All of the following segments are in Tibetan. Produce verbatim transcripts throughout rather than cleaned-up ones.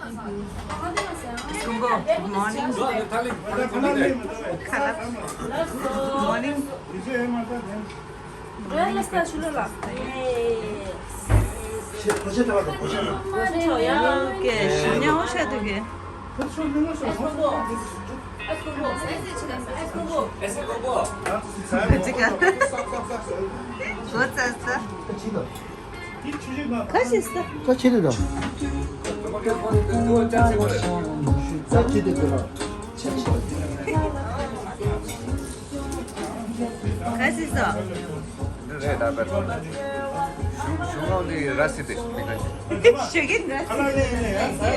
Good morning. Good morning. ག་ཅི་ཟེར། ད་ཆི་དེ་དང་། ད་ཆི་དེ་དང་། ག་ཅི་ཟེར། འདི་རེད་ད་པར། ཞུ་ཞུ་ངོ་འདི་ར་སི་དེ་མི་འདྲ་ཞིག་ཞུ་གི་ར་སི།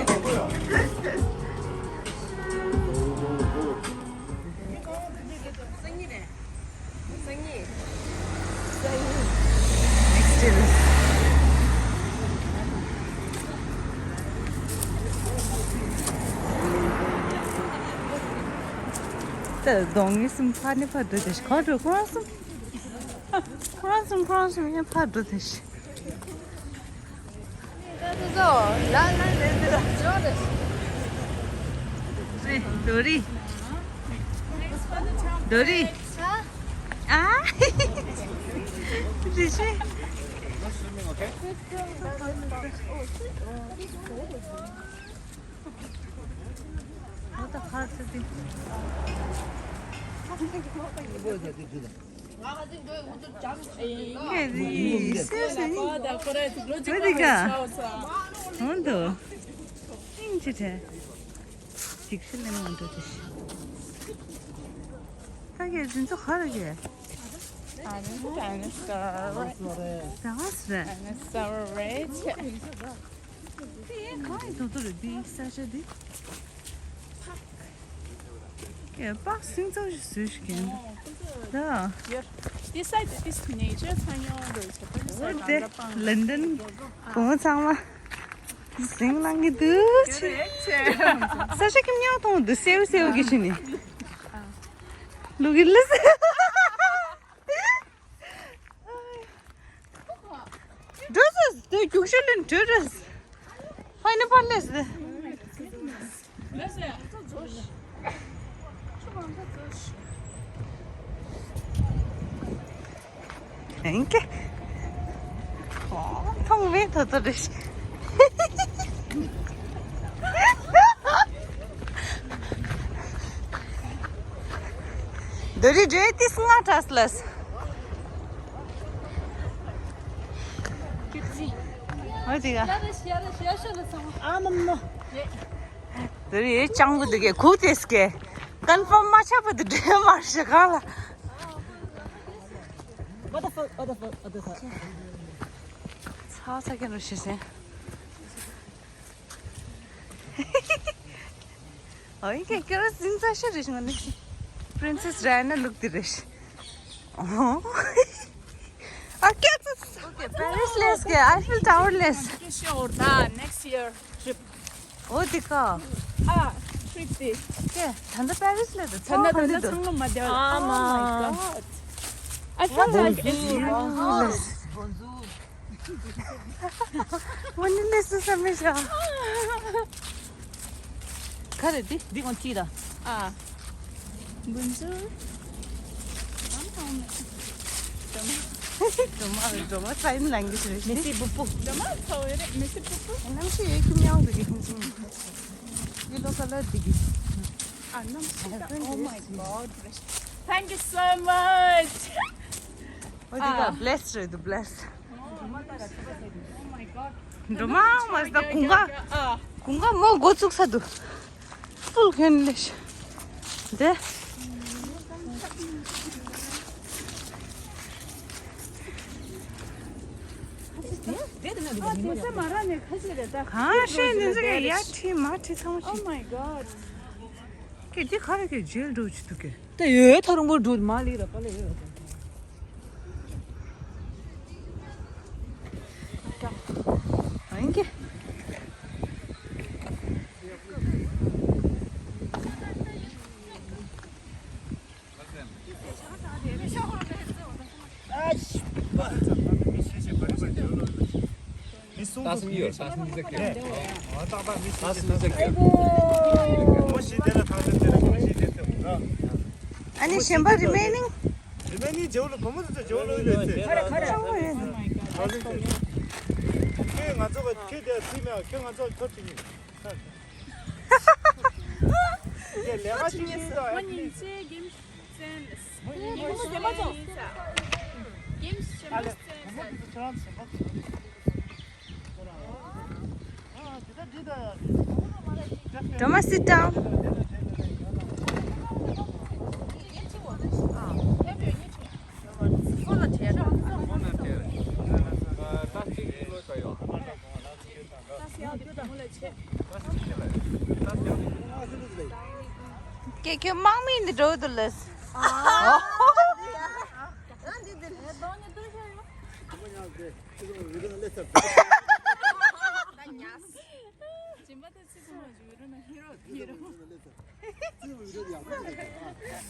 ད་གདོང་ངེས་སུམ་ཕ་ནི་ཕ་འགྲོ་དེ་ཤི་ཁ་འགྲོ་ཁོ་རང་སུམ། ཁོ་རང་སུམ་ཁོ་རང་སུམ་ཡང་ཕ་འགྲོ་དེ་ཤི། ལ་ལ་ལ་ལ་ལ་ལ། རེད། དོ་རི། དོ་རི། ཨ། རེད་ཤི། ཨོ་ད་ཁར་ཚ་དེ། ཡ། པགས་སེང་ཙམ་ཞིག་བཟོས་ཤིག་ཡིན། ད། This side, this nature, ཚ་ཉོ་རེད། ལན་ཌན་གོང་ཚང་མ་ཟིང་ལང་གི་འདུག་ཆེ། ས་ཆ་ཁྱིམ་ཉག་མཐོང་འདུག་སེའུ་སེའུ་གི་ཕྱི་ནས། ལུག་གི་ལི་སེ། འགྲོ་སོང་དེ་རྒྱུག་ཤུལ་ལ་འགྲོ་རེད། ཧོ་ནི་པར་ལས་ཟེར། ཨེང་ཀེ། ཨོ་མཐོང་མེད་ཐོ་ཐོ་རེད། འདི་རིགས་འདྲེ་ཏིས་ང་དྲག་ལས། ཨོ་ཅི་ག། ཨ་མ་མ། དེ་རིང་ཡོད་ཅང་པོ་འདུག་གས་ཁུག་ཏེས་གས། ཀོན་ཕོམ་མ་ཆགས་པ་དེ་འདྲེ་མ་ཤི་གང་ལ། What the fuck, what the fuck, what the fuck. ཚ་ཚ་ཀན་རོ་ཤི་སེ། ཨོ་ཡི་གེ་ཀེ་རོ་ཟིན་ཚ་ཤི་རེ་ཤི་ང་ནི། Princess Diana look དེ་རེ་ཤི། ཨོ། ཨ་ཀེ་ཚ་ཚ། Okay, Paris ལས་གས་Eiffel Tower ལས། Sure, the next year trip. ཨོ་དེ་ཀ། ཨ། ཁྲིད་དེ། ཀེ། ད་ལྟ་པེ་རིས་ལ་དུ་ད་ལྟ་ད་ལྟ་ཚང་མ་མ་བདེ་བ། Oh my god. I felt like it's my house. Bonjour. Bonjour. ཁ་རེ་དེ་འདི་གོང་ཅི་ར། ཨ། Bonjour. སྒྲོལ་མ་སྒྲོལ་མ་སྒྲོལ་མ་sign language རེད། མེ་སི་པུ་པུ། སྒྲོལ་མ་ཚ་བོ་རེད། མེ་སི་པུ་པུ། གནམ་གཤིས་ཡོད་ཁྱུམ་ཉག་འདུག་གི་ཁྱུམ་ཆུང་། Yellow color འདུག་གི། ཨ་གནམ་གཤིས་ད། Oh my god. Thank you so much. ཨོ་འདི་ག་bless རེད་འདུག bless. Oh my god. སྒྲོལ་མ་མ་ཟད་དགུན་ཁ། དགུན་ཁ་མོ་འགོ་བཙུགས་ས་འདུག Full ཁན་ལེ་ཤ། དེ། གང་ཤེས་འདི་ཚོ་གི་ཡ་ཁྲི་མ་ཁྲི་ཚང་མ་ཁྲི། Oh my god. ཀེ་འདི་ག་རེ་ཀེ་ཇེལ་འགྲོ་ཅི་འདུག་ཀེ། དེ་ཡོད་ཐ་རུང་པོ་འགྲོ་མ་ལི་ར་པ་ལེ་ཡོད། ཨིན་ཀེ། ད་སུམ་ཡོད། ད་སུམ་ཟེར་གི། ད་སུམ་ཟེར་གི། ཨ་ནི་གཞན་པ་remaining། remaining་ཇེའུ་ལ་བུ་མོ་དེ་ཚོ་ཇེའུ་ལ་ཡོད་ཟེར། ཁྱོད་ང་ཚོ་ཁྱོད་དེ་ཚིག་མེད། ཁྱོད་ང་ཚོ་ཁྱོད་ཅིག་ཡིན། དེ་ལས་ཀ་ཅིག་ཡིན་ད། Thomas, sit down. ཁྱོད་དམག་མི་འདི་འགྲོ་འདུག་ལགས།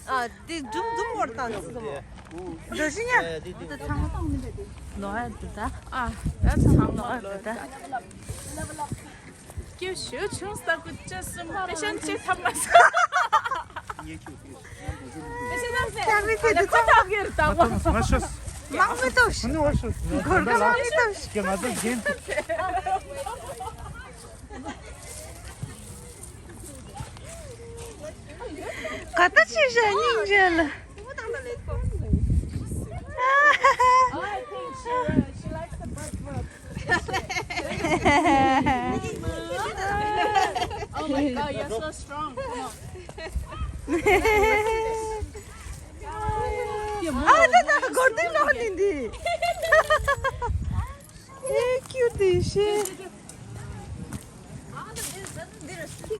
ཨ། འདི་འཛུམ་འཛུམ་བོར་བཏང་འཛུམ་མོ། འགྲོ་ཤི་ཉ། འདི་ཚང་མ་ནོ་ཨ་འདི་ད། ཨ། ད་ཚང་མ་ནོ་ཨ་འདི་ད། སྐྱེ་ཞུ་ཆུང་ས་ཀུ་ཅི་གསུམ་པེ་ཤན་ཅི་ཐམ་མ་ས། ད་མི་ཚེ་འདི་ཚང་མ་ང་ཤོད། མང་མི་ཏོ་ཤི། ནི་བ་ཤོད། གོར་ག་མང་མི་ཏོ་ཤི། ང་ཚོ་རྒན། ག་ད་ཅི་བྱ་སྙིང་རྗེ་ལ། Oh my God, you're so strong. Come on. ཨ་ད་ད་གོར་དེ་ལོག་ནི་འདི། ཨེ་ཁྱུ་དེ་ཤེས།